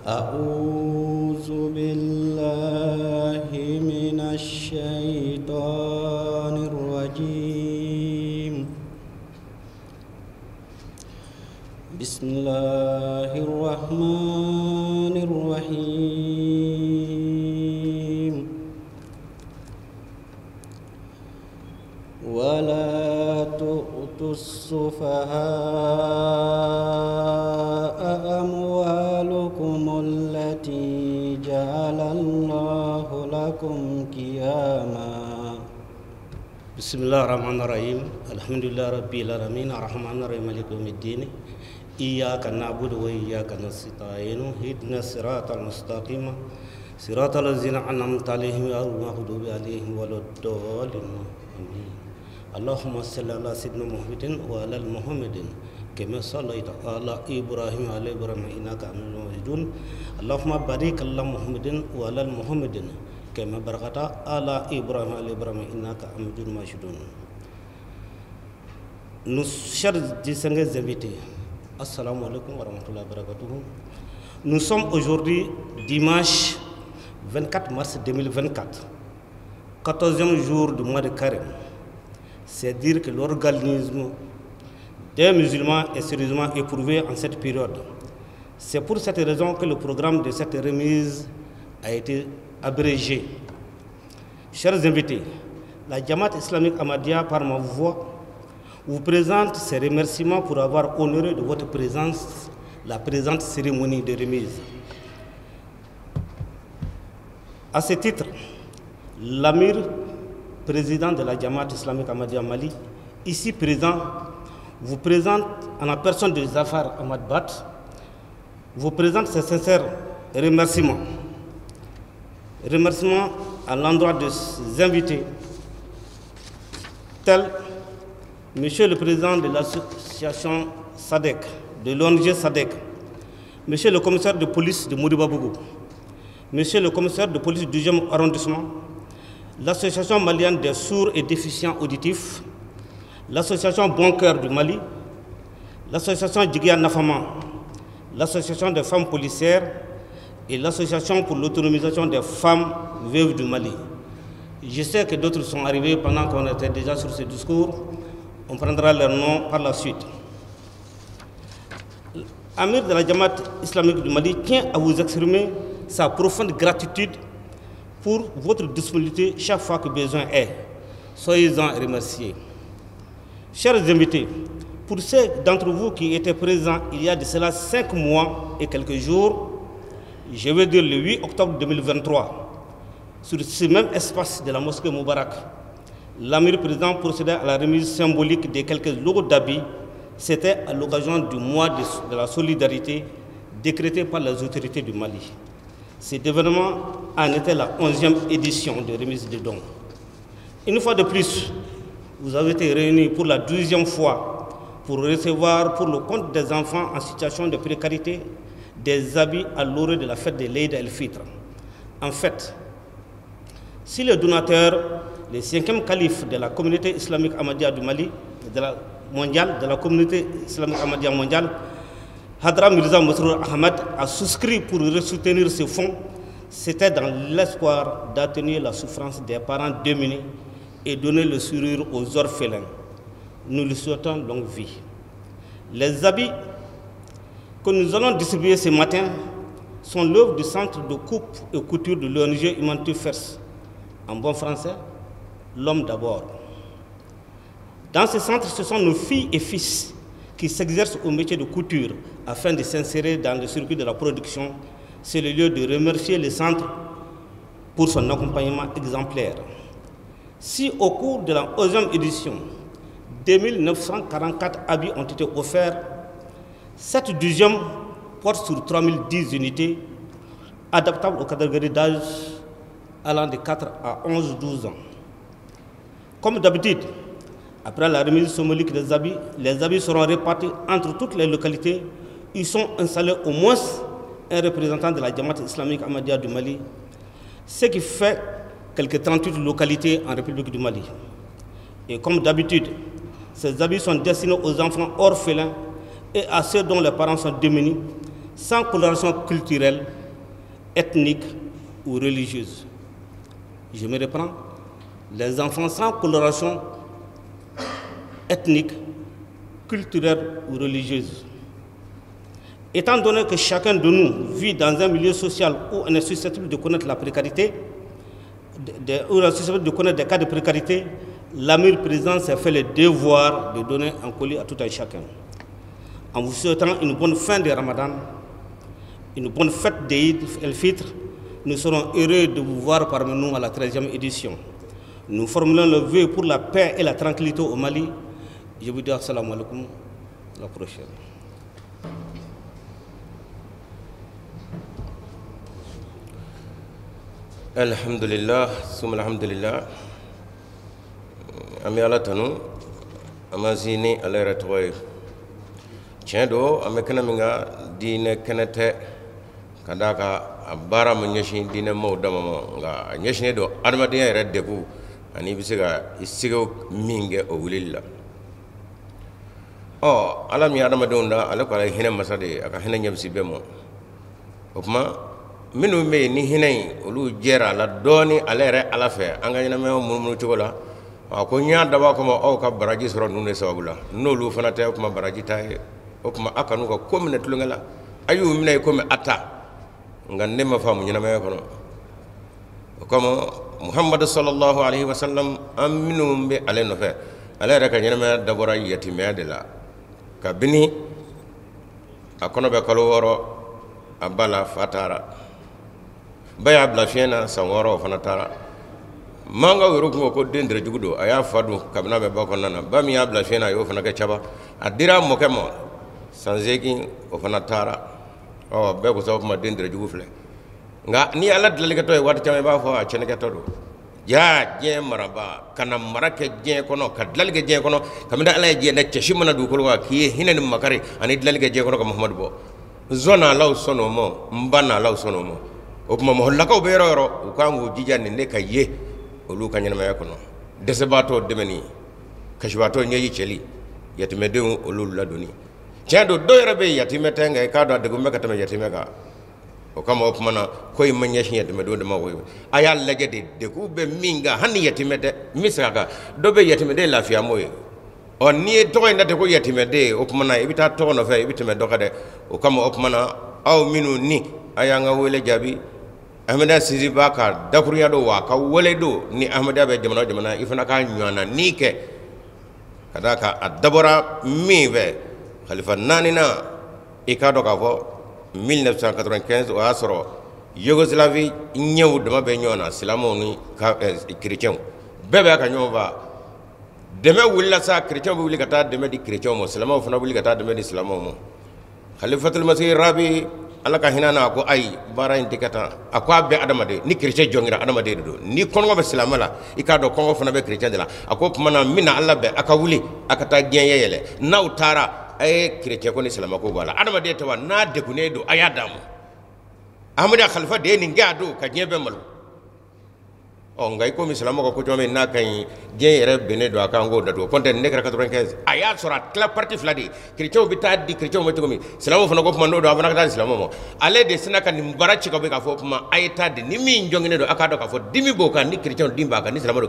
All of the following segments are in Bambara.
أعوذ بالله من الشيطان الرجيم. بسم الله الرحمن الرحيم. ولا تؤتوا السفهاء أموالكم التي جعل الله لكم قياما. بسم الله الرحمن الرحيم. الحمد لله رب العالمين الرحمن الرحيم مالك يوم الدين. إياك نعبد وإياك نستعين اهدنا الصراط المستقيم صراط الذين أنعمت عليهم غير المغضوب عليهم ولا الضالين. آمين. اللهم صل على سيدنا محمد وعلى آل محمد كما صليت على إبراهيم وعلى إبراهيم إنك حميد مجيد. اللهم بارك على محمد وعلى آل محمد كما باركت على إبراهيم وعلى إبراهيم إنك حميد مجيد. Nos chers distingués invités, Assalamu alaikum wa rahmatullahi wa barakatuh. Nous sommes aujourd'hui dimanche 24 mars 2024, 14e jour du mois de Carême. C'est dire que l'organisme des musulmans est sérieusement éprouvé en cette période. C'est pour cette raison que le programme de cette remise a été abrégé. Chers invités, la Jamaat islamique Ahmadiyya, par ma voix, vous présente ses remerciements pour avoir honoré de votre présence la présente cérémonie de remise. À ce titre, l'Amir, président de la Jamaat islamique Ahmadiyya Mali, ici présent, vous présente en la personne de Zafar Ahmad Bat, vous présente ses sincères remerciements. Remerciements à l'endroit de ses invités, tels Monsieur le Président de l'association SADEC, de l'ONG SADEC, Monsieur le commissaire de police de Moribabougou, Monsieur le commissaire de police du 2e arrondissement, l'association malienne des sourds et déficients auditifs, l'association Bon Cœur du Mali, l'association Djigia Nafama, l'association des femmes policières et l'association pour l'autonomisation des femmes veuves du Mali. Je sais que d'autres sont arrivés pendant qu'on était déjà sur ce discours. On prendra leur nom par la suite. L'Amir de la Jamaat islamique du Mali tient à vous exprimer sa profonde gratitude pour votre disponibilité chaque fois que besoin est. Soyez-en remerciés. Chers invités, pour ceux d'entre vous qui étaient présents il y a de cela 5 mois et quelques jours, je veux dire le 8 octobre 2023, sur ce même espace de la mosquée Moubarak, l'Amir président procédait à la remise symbolique de quelques lots d'habits. C'était à l'occasion du mois de la solidarité décrété par les autorités du Mali. Cet événement en était la 11e édition de remise de dons. Une fois de plus, vous avez été réunis pour la 12e fois pour recevoir pour le compte des enfants en situation de précarité des habits à l'orée de la fête de l'Eid el-Fitr. En fait, si le donateur, le 5e calife de la communauté islamique Ahmadiyya du Mali, de la mondiale, de la communauté islamique Ahmadiyya mondiale, Hadra Mirza Masroor Ahmad a souscrit pour soutenir ce fonds, c'était dans l'espoir d'atténuer la souffrance des parents démunis et donner le sourire aux orphelins. Nous lui souhaitons longue vie. Les habits que nous allons distribuer ce matin sont l'œuvre du centre de coupe et couture de l'ONG Humanity First, en bon français, l'homme d'abord. Dans ce centre, ce sont nos filles et fils qui s'exercent au métier de couture afin de s'insérer dans le circuit de la production. C'est le lieu de remercier le centre pour son accompagnement exemplaire. Si au cours de la 11e édition, 2944 habits ont été offerts, cette 12e porte sur 3010 unités adaptables aux catégories d'âge allant de 4 à 11-12 ans. Comme d'habitude, après la remise symbolique des habits, les habits seront répartis entre toutes les localités. Ils sont installés au moins un représentant de la Jamaat islamique Ahmadiyya du Mali, ce qui fait quelques 38 localités en République du Mali. Et comme d'habitude, ces habits sont destinés aux enfants orphelins et à ceux dont les parents sont démunis. sans coloration culturelle, ethnique ou religieuse. Je me reprends. Les enfants sans coloration ethnique, culturelle ou religieuse. Étant donné que chacun de nous vit dans un milieu social où on est susceptible de connaître la précarité, où on est susceptible de connaître des cas de précarité, l'Amir président s'est fait le devoir de donner un colis à tout un chacun. En vous souhaitant une bonne fin de Ramadan, une bonne fête d'Eid el-Fitr, nous serons heureux de vous voir parmi nous à la 13e édition. Nous formulons le vœu pour la paix et la tranquillité au Mali. Je vous dis assalamu alaikum, à la prochaine. Alhamdulillah, summa alhamdulillah. An bɛ Ala tanu, an b'an sinsin ni ale yɛrɛ tɔgɔ ye. Tiɲɛ don, an bɛ kɛnɛ min kan, diinɛ kɛnɛ tɛ, ka d'a kan a baara ma ɲɛsin diinɛ maaw dama ma, nka a ɲɛsinnen don adamadenya yɛrɛ degun ani i bɛ se ka i seko min kɛ o wulili la. Ɔ Ala min ye adamadenw da, ale ko ale ye hinɛ masa de ye, a ka hinɛ ɲɛ bɛ se bɛɛ ma. O tuma minnu bɛ yen ni hinɛ in olu jɛra a la dɔɔni ale yɛrɛ Ala fɛ an ka ɲɛnamaya munumunu cogo la, a ko n y'a dabɔ a kama aw ka baraji sɔrɔ ninnu de sababu la, n'olu fana tɛ o tuma baraji t'a ye. O tuma a kan'u ka ko minɛ tulonkɛ la, a y'u minɛ i komi a ta, nka ne ma faamu ɲɛnamaya kɔnɔ. O kama Muhamadu sallallahu alaihi wa sallam, an minnu bɛ ale nɔfɛ, ale yɛrɛ ka ɲɛnamaya dabɔra yatimɛya de la. Kabini a kɔnɔ bɛ kalo 6 a ba la, fa taara, ba y'a bila fiɲɛ na san 6, o fana taara. Mankaw yɛrɛ kun ko ko den jugu don, a y'a fa dun kabini a bɛ ba kɔnɔna na. Ba min y'a bila fiɲɛ na, a y'o fana kɛ caba. A dira a mɔkɛ ma san 8, o fana taara. Ɔ bɛɛ ko sa o tuma den jugu filɛ. Nka ni Ala dilalikɛtɔ ye waati caman i b'a fɔ a tiɲɛnikɛtɔ don. Ja diɲɛ maraba ka na mara kɛ diɲɛ kɔnɔ, ka dilali kɛ diɲɛ kɔnɔ, kabini Ala ye diɲɛ da, cɛ si mana dugukolo kan k'i ye hinɛ ni makari ani dilali kɛ diɲɛ kɔnɔ ka Muhamadu bɔ. N sɔnna Alaw sɔnna o ma, n ba na Alaw sɔnna o ma. O tuma mɔgɔlakaw bɛ yɔrɔ o yɔrɔ, u kan k'u jija nin de ka ye olu ka ɲɛnamaya kɔnɔ. Dɛsɛbaatɔ dɛmɛni, kasibaatɔ ɲɛji cɛli, yatimɛdenw olu ladonni. Tiɲɛ don, dɔw yɛrɛ bɛ yen yatimɛ tɛ, nka i k'a dɔn a degun bɛ ka tɛmɛ yatimɛ kan. O kama o tuma na ko in ma ɲɛsin yatimɛdenw de ma o ye. A y'a lajɛ de degun bɛ min kan, hali ni yatimɛ tɛ, n bɛ segin a kan, dɔ bɛ yatimɛden lafiya m'o ye. Ɔ n'i ye tɔgɔ in da ten ko yatimɛden, o tuma na i bɛ taa tɔgɔ nɔfɛ, i bɛ tɛmɛ dɔ kan dɛ. O kama o tuma na aw minnu ni a y'an ka wele jaabi, Ahmadiyya sinsinba ka dakurunya don wa a ka wele don. Ni Ahmadiyya bɛ jamana o jamana, i fana ka ɲɔgɔnna ni kɛ, ka d'a kan a dabɔra min fɛ khalifa 4nan, i k'a dɔn k'a fɔ 1995 o y'a sɔrɔ Yougoslavie ɲɛw dama bɛ ɲɔgɔn na, silamɛw ni kerecɛnw bɛɛ bɛ ka ɲɔgɔn faa. Dɛmɛ wulila sa, kerecɛnw bɛ wuli ka taa dɛmɛ di kerecɛnw ma, silamɛw fana wuli ka taa dɛmɛ di silamɛw ma. Khalifatul Masih Rabi, Ala ka hinɛ na, a ko ayi, baara in tɛ kɛ tan. A ko a bɛɛ adamaden, ni kerecɛn jɔngira adamaden de don, ni kɔngɔ bɛ silamɛ la, i k'a dɔn kɔngɔ fana bɛ kerecɛn de la. A ko tuma na n bɛna Ala bɛn, a ka wuli a ka taa diɲɛ yɛlɛ, n'aw taara a ye kerecɛn ko ni silamɛ ko bɔ a la. Adamaden tɛ wa, n'a degunnen don a y'a d'a ma. Ahmadiyya khalifa de ye nin kɛ a don ka diɲɛ bɛɛ malo. Ɔ nka i komi silamɛw ka ko caman bɛ yen n'a ka ɲi, diɲɛ yɛrɛ bɛnnen don a kan k'o datugu. Kɔntɛ ne kɛra 95, a y'a sɔrɔ a tila parti 2 de ye. Kerecɛnw bɛ taa di kerecɛnw ma cogo min, silamɛw fana ko kuma n'o don a fana ka taa di silamɛw ma. Ale de sina ka nin baara ci ka bɔ yen k'a fɔ kuma a ye taa di ni min jɔnginen don, a k'a dɔn k'a fɔ dimi b'o kan, ni kerecɛnw dimi b'a kan, ni silamɛw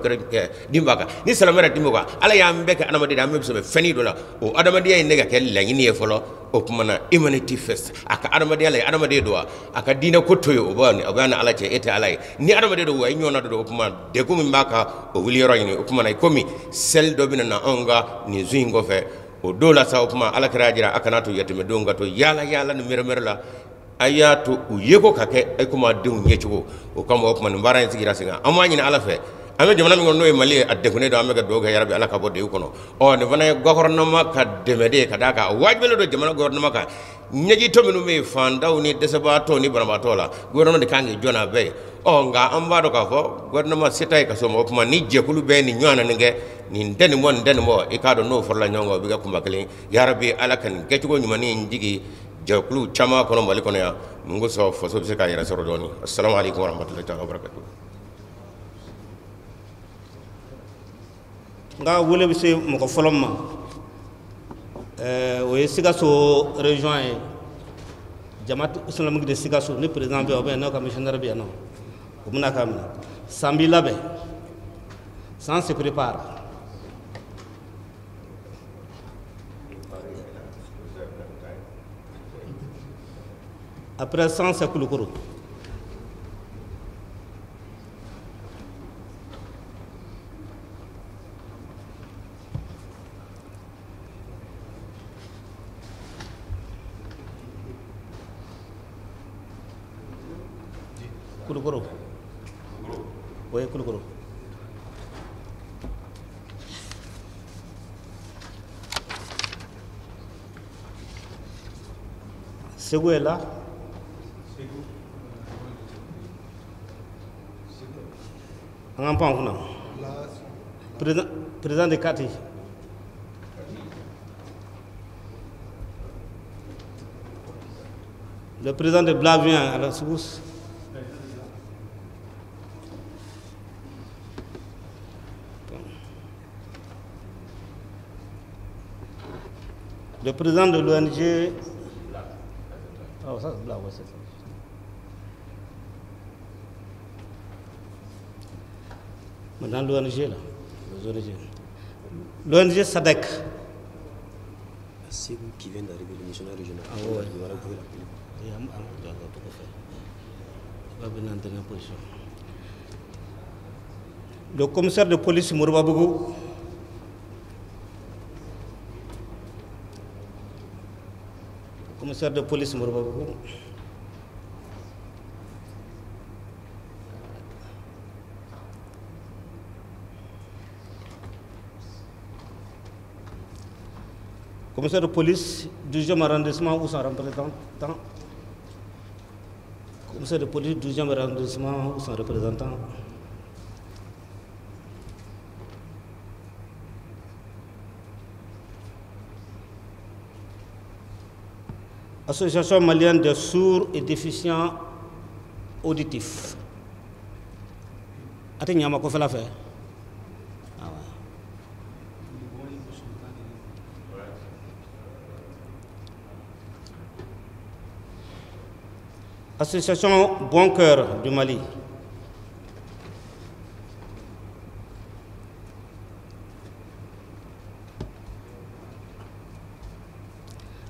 dimi b'a kan, ni silamɛ yɛrɛ dimi b'o kan. Ala y'an bɛɛ kɛ adamaden de ye, an bɛɛ bɛ sɔn fɛnnin dɔ la. O adamadenya in ne ka kɛ laɲini ye fɔlɔ. O tuma na humanity first, a ka adamadenya la, adamaden don wa, a ka diinɛ ko to yen, o b'a ni Ala cɛ, e tɛ Ala ye. Ni adamaden don wa, i ɲɔgɔnna don. O tuma degun min b'a kan, o wuli yɔrɔ ɲini. O tuma na i komi seli dɔ bɛ na anw ka nin sun in kɔfɛ, o don la sa, o tuma Ala kɛra jira a kana to yatimɛdenw ka to yaala yaala ni mɛrɛmɛrɛ la, a y'a to u yeko ka kɛ i komi a denw ɲɛcogo. O kama o tuma nin baara in sigira sen kan. An b'a ɲini Ala fɛ, an bɛ jamana min kɔnɔ n'o ye Mali ye, a degunnen don, an bɛ ka dugawu kɛ yarabi Ala ka bɔ degun kɔnɔ. Ɔ nin fana ye gouvernement ka dɛmɛ de ye, ka d'a kan a wajibilen don jamana gouvernement kan. Ɲɛjitɔ minnu bɛ yen, fantanw ni dɛsɛbaatɔw ni banabaatɔw la, gouvernement de kan k'i jɔ n'a bɛɛ ye. Ɔ nka an b'a dɔn k'a fɔ gouvernement se t'a ye ka s'o ma. O tuma ni jɛkulu bɛɛ nin ɲɔgɔn na nin kɛ, nin tɛ nin bɔ, nin tɛ nin bɔ, i k'a dɔn n'o farala ɲɔgɔn kan, o bɛ kɛ kunba kelen. Yarabi Ala ka nin kɛcogo ɲuman in jigin jɛkulu caman kɔnɔ Mali kɔnɔ yan, mun kosɔn faso bɛ se k'a yɛrɛ sɔrɔ dɔɔnin. Assalamu alaikum warahmatullahi ta'ala wabarakatuh. N ka wele bɛ se mɔgɔ fɔlɔ ma, o ye Sikaso région ye, Jamaat islamique de Sikasso ni président bɛ yan ou bien n'aw ka missionnaire bɛ yan nɔ o bɛna k'a minɛ. San b'i labɛn, san se prépare. Après san, c'est Kulukoro. Kulukoro. Oui, Kulukoro. Ségou est là. An pan kunna. Président, président de Kati. Le président de Bla vient à la secousse. Le président de l'ONG. Oh, ça c'est Bla, ouais, c'est ça. Maintenant, l'ONG, là. Les ONG. L'ONG SADEC. C'est vous qui vient d'arriver, le missionnaire régional. Ah ouais. Voilà, vous pouvez l'appeler. Il va venir en dernière position. Le commissaire de police Moribabougou. Commissaire de police Moribabougou. Commissaire de police, 12e arrondissement ou son représentant. Commissaire de police, 12e arrondissement ou son représentant. Association malienne des sourds et déficients auditifs. Ate nyama ko fela fe. Ah ouais. Association Bon Cœur du Mali.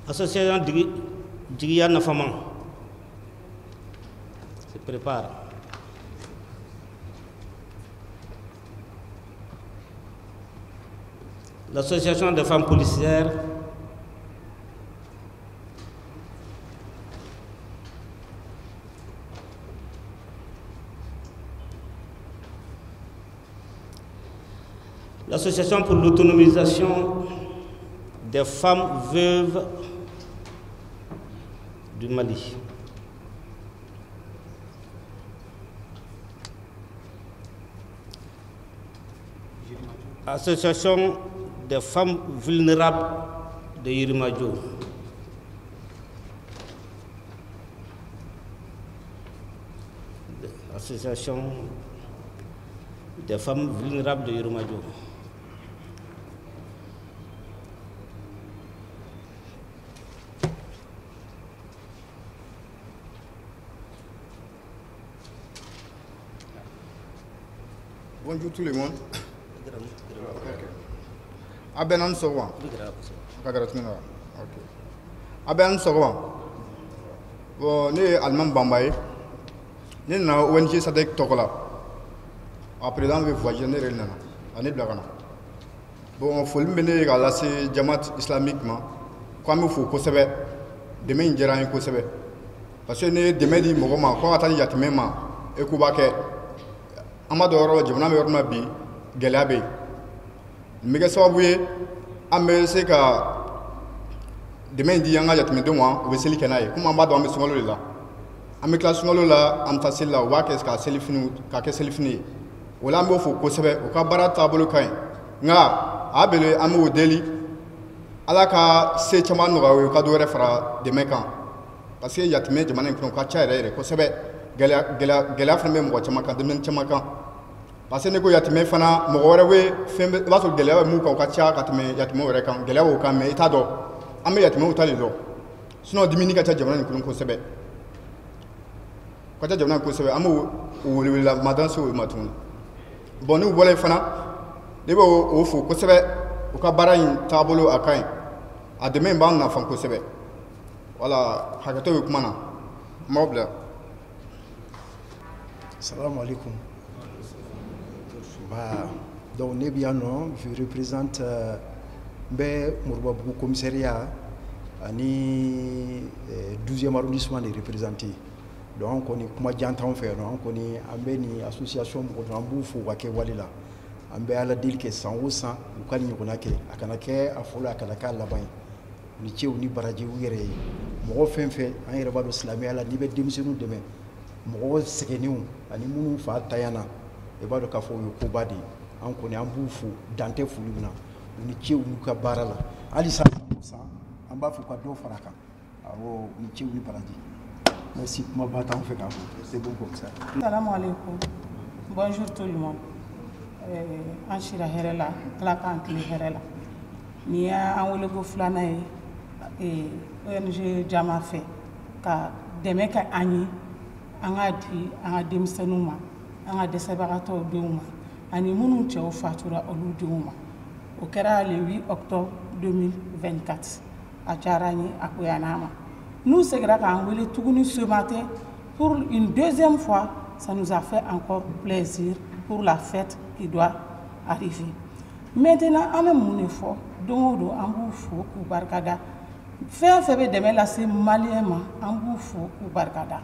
Association Djigiya Nafama se prépare. L'association des femmes policières. L'association pour l'autonomisation des femmes veuves du Mali. Association des femmes vulnérables de Yirimadio. Association des femmes vulnérables de Yirimadio. Bonjour tout le monde. A bɛɛ ni sɔgɔma. Ok. A bɛɛ ni sɔgɔma. Bon, ne ye Alimami Banba ye. Ne nana ONG SADEC tɔgɔ la. A président bɛ voyager, ne yɛrɛ nana. A ne bila ka na. Bon, foli min bɛ ne ye k'a lase Jamaat islamique ma, k'an bɛ fo kosɛbɛ. Dɛmɛ in diyara an ye kosɛbɛ. Parce que ne ye dɛmɛ di mɔgɔ ma, ko ka taa di yatimɛ ma, e k'u b'a kɛ. An b'a dɔn yɔrɔ la, jamana bɛ yɔrɔ min na bi, gɛlɛya bɛ yen. Nin bɛ kɛ sababu ye an bɛ se ka dɛmɛ in di an ka yatimɛdenw ma, u bɛ seli kɛ n'a ye. Komi an b'a dɔn an bɛ sunkalo de la, an bɛ tila sunkalo la, an bɛ taa seli la, u b'a kɛ ka selifiniw ka kɛ selifini ye. O la an b'o fo kosɛbɛ, u ka baara taabolo ka ɲi. Nka a bele an b'o deli Ala ka se caman nɔgɔya u ye, u ka dɔ wɛrɛ fara dɛmɛ kan. Parce que yatimɛ jamana in kɔnɔ, u ka ca yɛrɛ yɛrɛ kosɛbɛ. Gɛlɛya gɛlɛya gɛlɛya fana bɛ mɔgɔ caman kan, denmisɛnnin caman kan. Parce que ne ko yatimɛ fana, mɔgɔ wɛrɛ bɛ fɛn bɛ, i b'a sɔrɔ gɛlɛya bɛ mun kan, o ka ca ka tɛmɛ yatimɛw yɛrɛ kan. Gɛlɛya b'o kan, mais i t'a dɔn. An bɛ yatimɛw ta de dɔn. Sinon dimini ka ca jamana nin kɔnɔ kosɛbɛ, ka ca jamana kosɛbɛ. An b'o welewele madan se o ma tuguni. Bon, n'u bɔra yen fana, ne b'o o fo kosɛbɛ. U ka baara in taabolo a ka ɲi, a dɛmɛ in b'an nafa kosɛbɛ. Wala hakɛto bɛ kuma na, n b'aw bila. Salam alaikum. Bah, donc ne bɛ yan nɔ, je représente n bɛ Moribabugu commissariat ani 12e arrondissement de représenter. Donc an kɔni, kuma jan t'anw fɛ yan nɔ. An kɔni, an bɛ nin association mɔgɔ dɔn, an b'u fo u ka kɛwale la. An bɛ Ala deli kɛ san o san u ka nin ɲɔgɔnna kɛ, a kana kɛ a fɔlɔ, a kana kɛ a laban ye. U ni ce, u ni baraji u yɛrɛ ye. Mɔgɔ fɛn fɛn, an yɛrɛ b'a dɔn silamɛya la, n'i bɛ denmisɛnninw dɛmɛ, mɔgɔ sɛgɛnnenw ani minnu fa tanyana, i b'a dɔn k'a fɔ o ye koba de ye. An kɔni, an b'u fo, dan tɛ foli min na. U ni ce u n'u ka baara la. Halisa san o san, an b'a fɔ ka dɔ fara a kan. Awɔ, u ni ce, u ni baraji. Merci, kumaba t'anw fɛ k'a fɔ, c'est bon comme ça. Salam alaikum. Bonjour tout le monde. An sira hɛrɛ la, Ala k'an tile hɛrɛ la. Nin y'an weleko filanan ye ONG Jama fɛ ka dɛmɛ kɛ an ye, an k'a di an ka denmisɛnninw ma, an ka dɛsɛbagatɔw denw ma, ani minnu cɛw fatura olu denw ma. O kɛra le 8 octobre 2024. A diyara an ye, a bonyana an ma. N'u seginna k'an wele tuguni ce matin pour une deuxième fois, ça nous a fait encore plaisir pour la fête qui doit arriver. Maintenant, an bɛ mun de fɔ? Don o don, an b'u fo k'u barikada. Fɛn fɛn bɛ dɛmɛ lase maliyɛn ma, an b'u fo k'u barikada.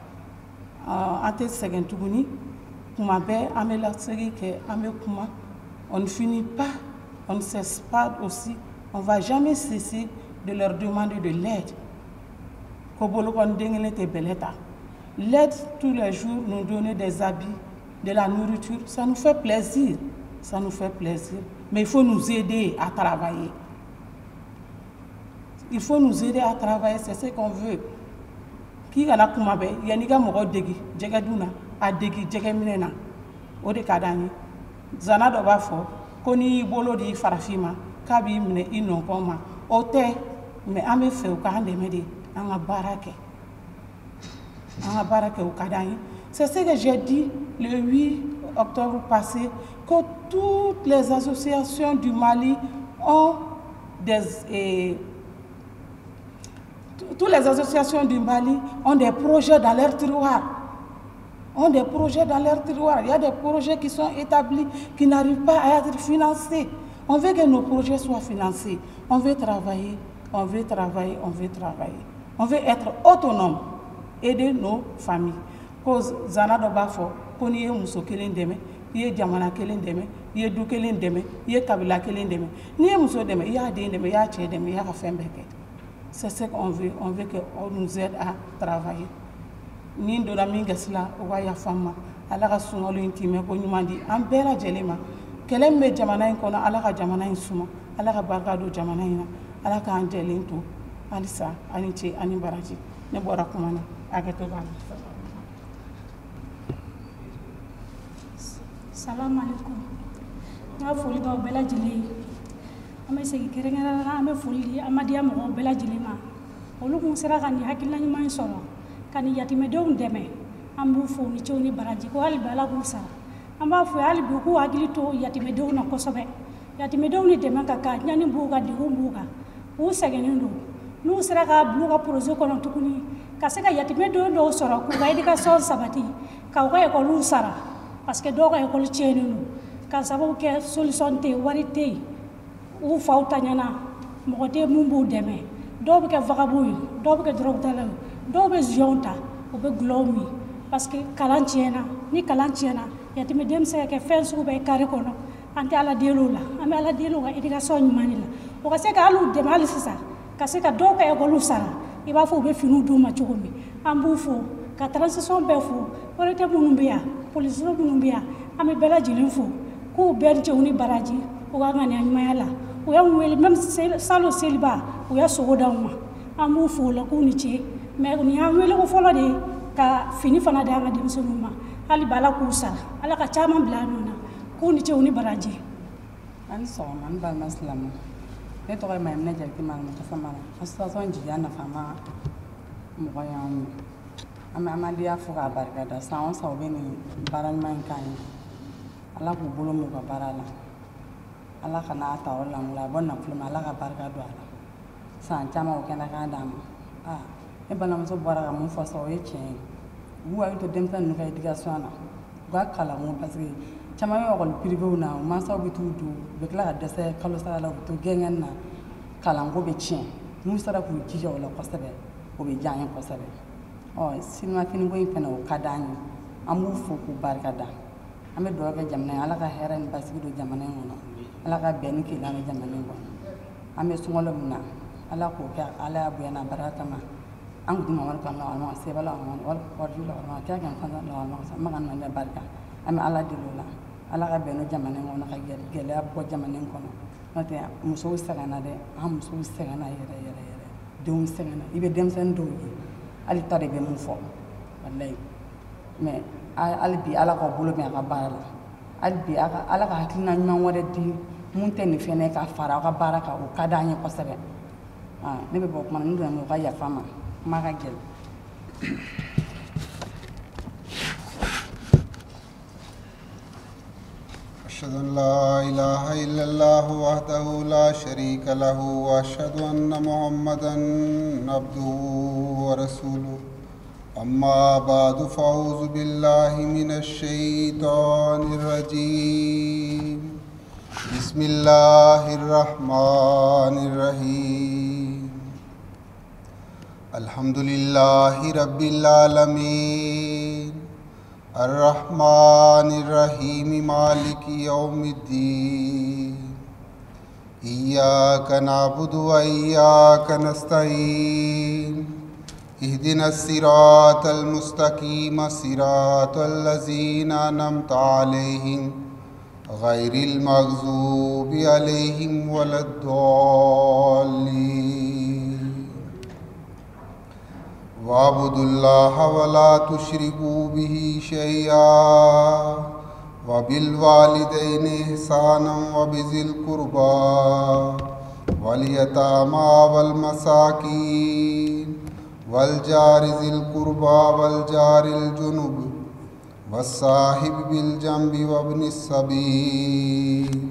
An tɛ sɛgɛn tuguni, kuma bɛɛ an bɛ lasegi kɛ, an bɛ kuma. On ne finit pas, on ne cesse pas aussi, on va jamais cesser de leur demander de l'aide. Ko bolokɔni kelen tɛ bɛlɛ ta. L'aide tous les jours, nous donner des habits, de la nourriture, ça nous fait plaisir, ça nous fait plaisir, mais il faut nous aider à travailler. Il faut nous aider à travailler, c'est ce qu'on veut. K'i kana kuma bɛɛ yanni i ka mɔgɔ degi jɛgɛ dun na, a degi jɛgɛ minɛ na, o de ka d'an ye. Zana dɔ b'a fɔ ko n'i y'i bolo di farafin ma, k'a b'i minɛ i nɔnkɔn ma. O tɛ, mais an bɛ fɛ u k'an dɛmɛ de, an ka baara kɛ, an ka baara kɛ, o ka d'an ye. C'est ce que j'ai dit le 8 octobre passé, que toutes les associations du Mali ont des toutes les associations du Mali ont des projets dans leur tiroir. Ont des projets dans leur tiroir. Il y a des projets qui sont établis, qui n'arrivent pas à être financés. On veut que nos projets soient financés. On veut travailler, on veut travailler, on veut travailler. On veut être autonome, aider nos familles. Ko zana dɔ b'a fɔ ko n'i ye muso kelen dɛmɛ, i ye jamana kelen dɛmɛ, i ye du kelen dɛmɛ, i ye kabila kelen dɛmɛ. N'i ye muso dɛmɛ, i y'a den dɛmɛ, i y'a cɛ dɛmɛ, i y'a ka fɛn bɛɛ kɛ. C'est ce qu'on veut. On veut qu'on nous aide à travailler. Ni donna min gasi la, o ka yafa n ma. Ala ka sunkalo in timɛ ko ɲuman di an bɛɛ lajɛlen ma. Kɛlɛ min bɛ jamana in kɔnɔ, Ala ka jamana in suma, Ala ka barika don jamana in na, Ala k'an jɛlen to halisa. Ani ce, ani baraji. Ne bɔra kuma na, hakɛto b'a la. Salam alaikum. N ka foli b'aw bɛɛ lajɛlen ye. An bɛ segin kɛrɛnkɛrɛnnenya la, an bɛ foli di Amadiya mɔgɔw bɛɛ lajɛlen ma. Olu kun sera ka nin hakilina ɲuman in sɔrɔ ka nin yatimɛdenw dɛmɛ. An b'u fo, ni cɛw ni baraji, ko hali bi Ala k'u sara. An b'a fɔ hali bi u k'u hakili to yatimɛdenw na kosɛbɛ. Yatimɛdenw ni dɛmɛ ka kan, ɲani b'u kan, degun b'u kan, u sɛgɛnnen don. N'u sera ka bila u ka projet kɔnɔ tuguni, ka se ka yatimɛden dɔw sɔrɔ k'u ka éducation sabati, k'u ka ekɔliw sara, parce que dɔw ka ekɔli tiɲɛnen don ka sababu kɛ solution tɛ yen, wari tɛ yen, u faw taɲana, mɔgɔ tɛ mun b'u dɛmɛ. Dɔw bɛ kɛ vagabond ye, dɔw bɛ kɛ drogue talaw ye, dɔw bɛ ziyɔnw ta, u bɛ gulɔw min, parce que kalan tiɲɛna. Ni kalan tiɲɛna, yatimɛden bɛ se ka kɛ fɛn sugu bɛɛ ye carré kɔnɔ. An tɛ Ala deli o la, an bɛ Ala deli u ka éducation ɲuman de la, o ka se ka hali u dɛmɛ hali sisan, ka se ka dɔw ka ekɔliw sara, i b'a fɔ u bɛ finiw d'u ma cogo min. An b'u fo ka transition bɛɛ fo, autorité minnu bɛ yan, policiers minnu bɛ yan, an bɛ bɛɛ lajɛlen fo k'u bɛɛ ni cɛ ni baraji u ka ŋaniya ɲumanya la. U y'an wele même salon seliba, u ye sogo d'anw ma, an b'u fo o la k'u ni ce. Mais nin y'an wele ko fɔlɔ de ye ka fini fana di an ka denmisɛnninw ma. Hali bi Ala k'u sara, Ala ka caman bila an nɔ na, k'u ni ce u ni baraji. An ni sɔgɔma, n balima silamɛw. Ne tɔgɔ ye Mayimuna Jakite Mahamadu Famara, association jigiya nafama. Mɔgɔ y'anw ye. An bɛ Amadiya fo k'a barikada. San o san u bɛ nin baara ɲuman in k'an ye. Ala k'u bolo m'u ka baara la. Ala kana a ta yɔrɔ lankolon, a bɔ nafolo ma, Ala ka barika don a la. San caman o kɛnɛ k'a d'an ma. Aa, ne balimamuso bɔra ka mun fɔ sisan, o ye tiɲɛ ye. U b'u hakili to denmisɛnnin ninnu ka éducation na, u ka kalanko, parce que caman bɛ école privée na, u mansaw bɛ t'u don, u bɛ tila ka dɛsɛ kalo sara la, u bɛ to gɛngɛn na, kalanko bɛ tiɲɛ. N'u sera k'u jija o la kosɛbɛ, o bɛ diya an ye kosɛbɛ. Ɔ sinimafiniko in fana, o ka d'an ye. An b'u fo k'u barika da. An bɛ dugawu kɛ jamana ye, Ala ka hɛrɛ ni basigi don jamana in kɔnɔ, Ala ka bɛn ni kelenya don jamana in kɔnɔ. An bɛ sunkalo min na, Ala k'o kɛ Ala y'a bonya n'a barika kama. An kun Mamadu kan la seba la wali kɔrɔju la kira kan san la ma ka na barika. An bɛ Ala deli o la, Ala ka bɛn don jamana in kɔnɔ, ka gɛlɛya bɔ jamana in kɔnɔ. N'o tɛ, musow sɛgɛnna dɛ, an musow sɛgɛnna yɛrɛ yɛrɛ yɛrɛ, denw sɛgɛnna. I bɛ denmisɛnnin dɔw ye, hali ta de bɛ mun fɔ, walayi. Mais hali bi, Ala k'aw bolo bɛn a ka baara la. Hali bi, Ala ka hakilina ɲuman wɛrɛ di mun tɛ nin fɛnɛ ka fara aw ka baara kan, o ka d'an ye kosɛbɛ. Ne bɛ bɔ kuma na, n donna, o ka yafa n ma, kuma ka gɛlɛn. أشهد أن لا إله إلا الله وحده لا شريك له وأشهد أن محمدا عبده ورسوله. أما بعد، فأعوذ بالله من الشيطان الرجيم. بسم الله الرحمن الرحيم. الحمد لله رب العالمين، الرحمن الرحيم، مالك يوم الدين. إياك نعبد وإياك نستعين. اهدنا الصراط المستقيم، صراط الذين أنعمت عليهم، غير المغضوب عليهم ولا الضالين. واعبدوا الله ولا تشركوا به شيئا، وبالوالدين إحسانا، وبذي القربى واليتامى والمساكين، والجار ذي القربى، والجار الجنب، والصاحب بالجنب، وابن السبيل،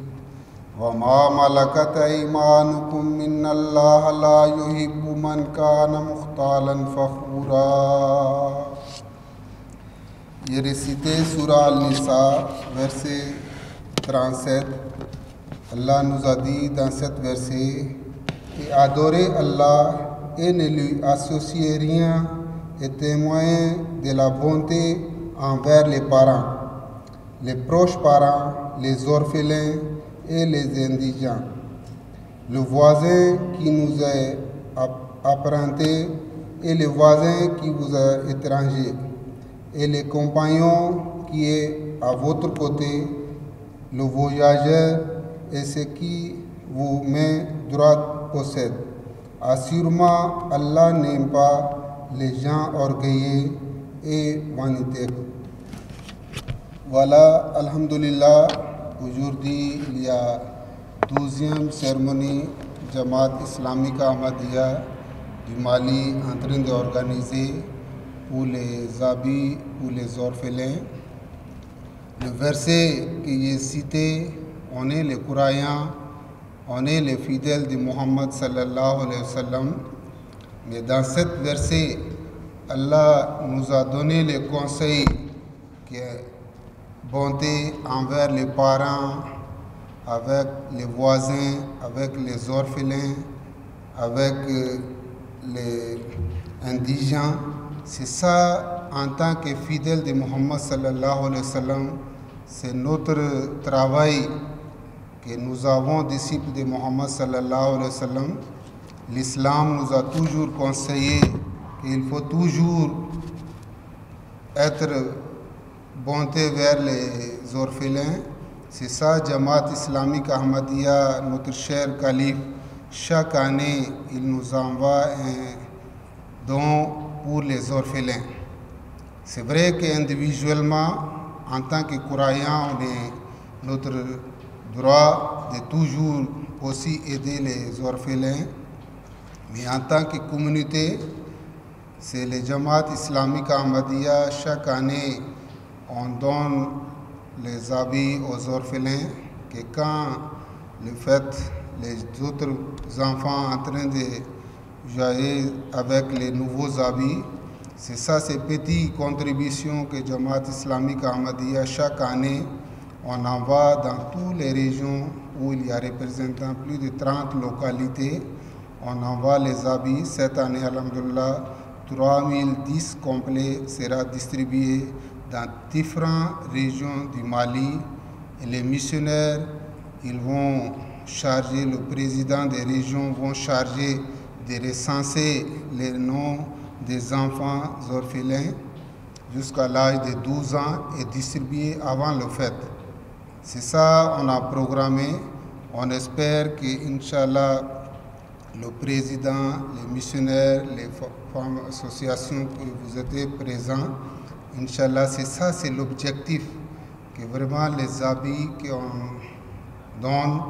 وما ملكت أيمانكم، إن الله لا يحب من كان مختالا فخورا. J'ai récité Surah Al-Nisa, verset 37. Allah nous a dit dans cet verset: et adorez Allah et ne lui associez rien, et témoignez de la bonté envers les parents, les proches parents, les orphelins et les indigents, le voisin qui nous est apparenté et le voisin qui vous est étranger, et le compagnon qui est à votre côté, le voyageur et ce qui vos mains droites possèdent. Assurément, Allah n'aime pas les gens orgueilleux et vaniteux. Voilà, Alhamdulillah, aujourd'hui il y a 12e cérémonie Jamaat islamique Ahmadiyya du Mali en train d'organiser pour les habits pour les orphelins. Le verset que j'ai cité, on est les croyants, on est les fidèles de Muhammad صلى الله عليه وسلم. Mais dans cet verset, Allah nous a donné le conseil qui est bonté envers les parents, avec les voisins, avec les orphelins, avec les indigents. C'est ça, en tant que fidèle de Muhammad صلى الله عليه وسلم, c'est notre travail que nous avons, disciples de Muhammad صلى الله عليه وسلم. L'islam nous a toujours conseillé qu'il faut toujours être bonté vers les orphelins. C'est ça, Jamaat islamique Ahmadiyya, notre cher calife, chaque année, il nous envoie un don pour les orphelins. C'est vrai qu'individuellement, en tant que croyant, on est notre droit de toujours aussi aider les orphelins, mais en tant que communauté, C'est le Jamaat islamique Ahmadiyya. Chaque année, on donne les habits aux orphelins, que quand le fait, les autres enfants en train de jouer avec les nouveaux habits, c'est ça, ces petites contributions que Jamaat islamique Ahmadiyya, chaque année, on envoie dans toutes les régions où il y a représentant plus de 30 localités. On envoie les habits. Cette année, alhamdulillah, 3010 complets sera distribué dans différentes régions du Mali. Et les missionnaires, ils vont charger, le président des régions vont charger de recenser les noms des enfants orphelins jusqu'à l'âge de 12 ans et distribuer avant le fête. C'est ça on a programmé. On espère que, Inch'Allah, le président, les missionnaires, les femmes, associations que vous êtes présents, Inch'Allah, c'est ça, c'est l'objectif, que vraiment les habits qu'on donne,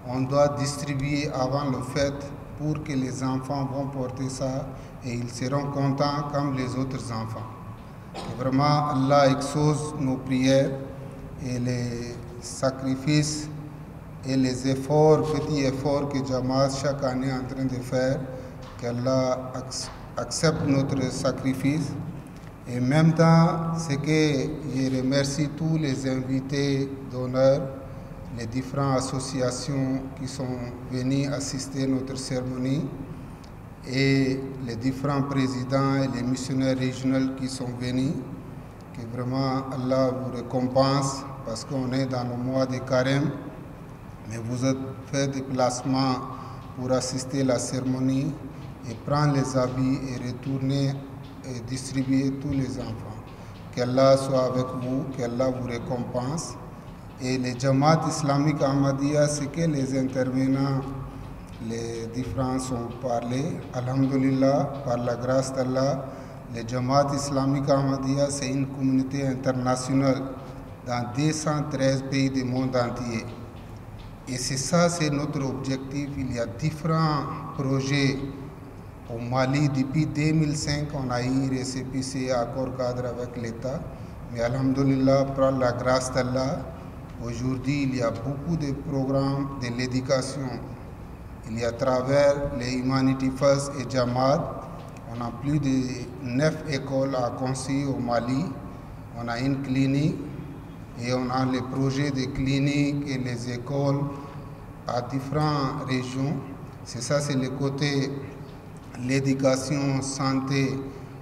on doit distribuer avant le fête pour que les enfants vont porter ça et ils seront contents comme les autres enfants. Que vraiment, Allah exauce nos prières et les sacrifices et les efforts, petits efforts que Jamaat chaque année est en train de faire, qu'Allah accepte notre sacrifice. Et en même temps, c'est que je remercie tous les invités d'honneur, les différentes associations qui sont venues assister à notre cérémonie et les différents présidents et les missionnaires régionaux qui sont venus. Que vraiment Allah vous récompense parce qu'on est dans le mois de carême, mais vous avez fait des déplacements pour assister à la cérémonie et prendre les habits et retourner et distribuer tous les enfants. Qu'Allah soit avec vous, qu'Allah vous récompense. Et les Jamaat islamique Ahmadiyya, c'est que les intervenants, les différents sont parlé. Alhamdulillah, par la grâce d'Allah, le Jamaat islamique Ahmadiyya, c'est une communauté internationale dans 213 pays du monde entier. Et c'est ça, c'est notre objectif. Il y a différents projets au Mali. Depuis 2005, on a eu récépissé accord cadre avec l'État. Mais alhamdulillah, par la grâce d'Allah, aujourd'hui, il y a beaucoup de programmes de l'éducation. Il y a à travers les Humanity First et Jamaat, on a plus de 9 écoles à construire au Mali. On a une clinique et on a les projets de cliniques et les écoles à différentes régions. C'est ça, c'est le côté l'éducation, santé,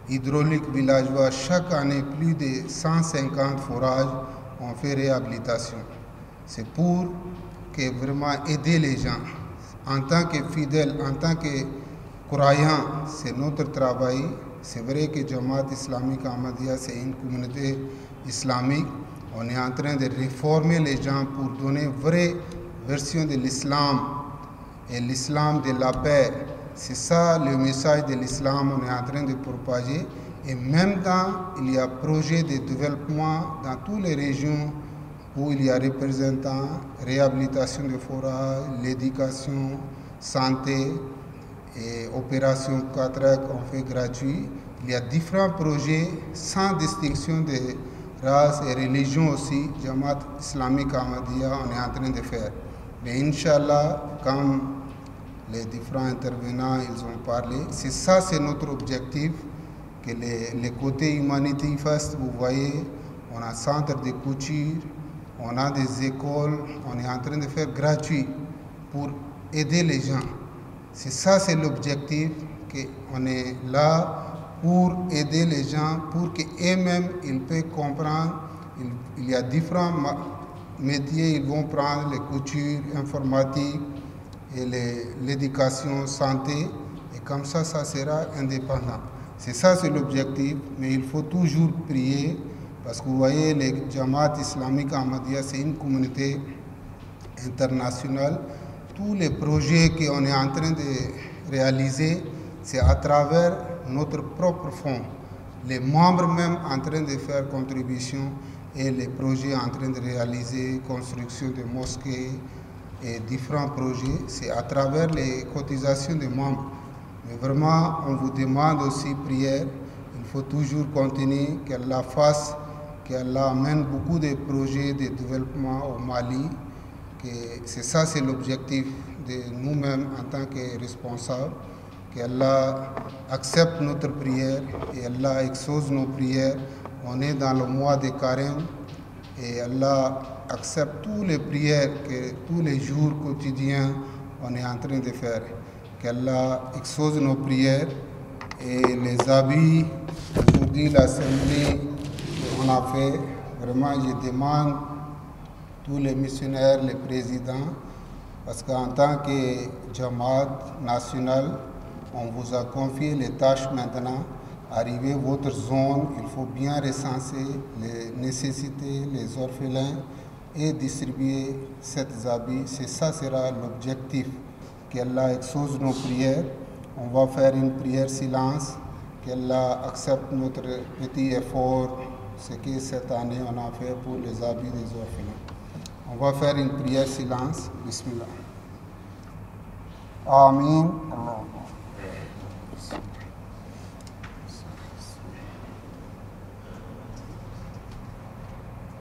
hydraulique villageois. Chaque année, plus de 150 forages on fait réhabilitation. C'est pour que vraiment aider les gens. En tant que fidèles, en tant que croyants, c'est notre travail. C'est vrai que Jamaat islamique Ahmadiyya, c'est une communauté islamique. On est en train de réformer les gens pour donner une vraie version de l'islam et l'islam de la paix. C'est ça le message de l'islam qu'on est en train de propager. Et en même temps, il y a projet de développement dans toutes les régions où il y a représentants, réhabilitation de forages, l'éducation, santé et opération 4 qu'on fait gratuit. Il y a différents projets sans distinction de race et religion aussi. Jamaat islamique Ahmadiyya, on est en train de faire. Mais Inch'Allah, comme les différents intervenants ils ont parlé, c'est ça, c'est notre objectif. Que les côtés Humanity First, vous voyez, on a un centre de couture, on a des écoles, on est en train de faire gratuit pour aider les gens. C'est ça, c'est l'objectif, qu'on est là pour aider les gens, pour qu'eux-mêmes, ils puissent comprendre. Il y a différents métiers, ils vont prendre les coutures, informatique, et l'éducation, santé, et comme ça, ça sera indépendant. C'est ça, c'est l'objectif, mais il faut toujours prier, parce que vous voyez, les Jamaat islamique Ahmadiyya, c'est une communauté internationale. Tous les projets qu'on est en train de réaliser, c'est à travers notre propre fonds. Les membres même en train de faire contribution et les projets en train de réaliser, construction de mosquées et différents projets, c'est à travers les cotisations des membres. Mais vraiment, on vous demande aussi prière. Il faut toujours continuer, qu'Allah fasse, qu'Allah amène beaucoup de projets de développement au Mali. Que c'est ça, c'est l'objectif de nous-mêmes en tant que responsables. Qu'Allah accepte notre prière et Allah exauce nos prières. On est dans le mois de carême et Allah accepte toutes les prières que tous les jours quotidiens on est en train de faire. Qu'Allah exauce nos prières et les habits. Aujourd'hui, l'assemblée qu'on a fait, vraiment, je demande tous les missionnaires, les présidents, parce qu'en tant que Jamaat national, on vous a confié les tâches maintenant. Arrivé votre zone, il faut bien recenser les nécessités, les orphelins et distribuer ces habits. C'est ça sera l'objectif. Qu'Allah exauce nos prières. On va faire une prière silence. Qu'Allah accepte notre petit effort, ce que cette année on a fait pour les habits des orphelins. On va faire une prière silence. بسم الله. آمين.